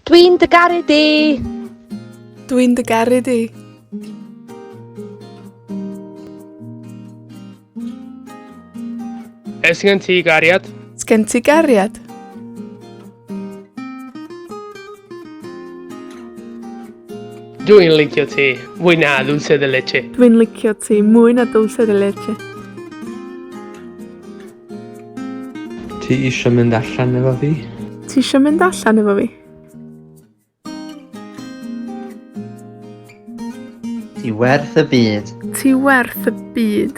Dwi'n dy garu di. Dwi'n dy garu di. Oes gen ti gariad? Sgen ti gariad? Dwi'n licio ti mwy na dulce de leche. Dwi'n licio ti mwy na dulce de leche. Ti isio mynd allan efo fi? Ti isio mynd allan efo fi? Ti werth y byd. Ti werth y byd.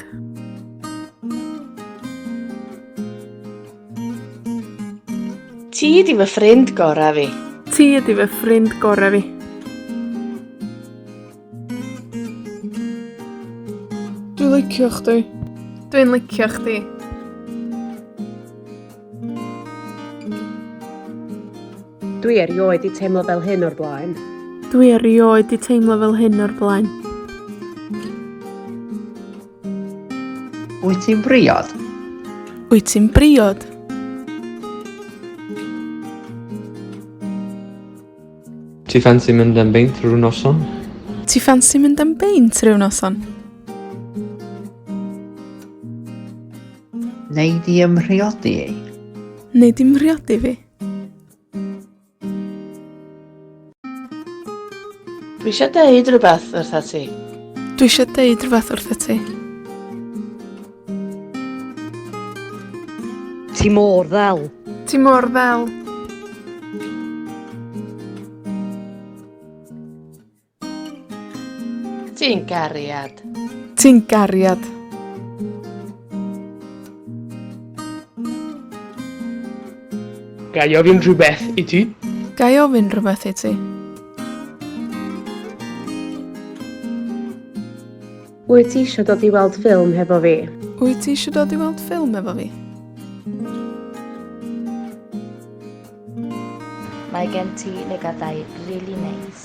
Ti ydi fy ffrind gorau fi. Ti ydi fy ffrind gorau fi. Dwi'n licio chdi. Dwi'n licio chdi. Dwi erioed 'di teimlo fel hyn o'r blaen. Dwi erioed 'di teimlo fel hyn o'r blaen. Wyt ti'n briod? Wyt ti'n briod? Ti ffansi mynd am beint rhyw noson? Ti ffansi mynd am beint rhyw noson? Nei di ym mhriodi i? Nei di mhriodi fi? Dwi eisiau deud rhywbeth wrtha ti. Dwi eisiau deud rhywbeth wrtha ti. Ti mor ddel. Ti mor ddel. Ti'n gariad. Ti'n gariad. Ga i ofyn rhywbeth i ti? Ga i ofyn rhywbeth i ti? Wyt ti eisiau dod i weld ffilm hefo fi? Wyt ti eisiau dod i weld ffilm efo fi? Mae gen ti lygadau rili neis.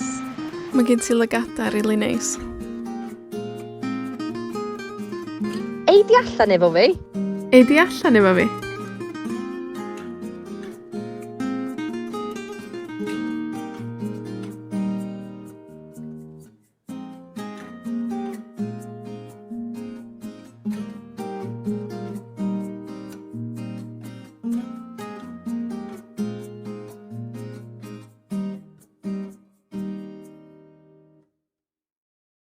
Mae gen ti lygadau rili neis. Ei di allan efo fi? Ei di allan efo fi?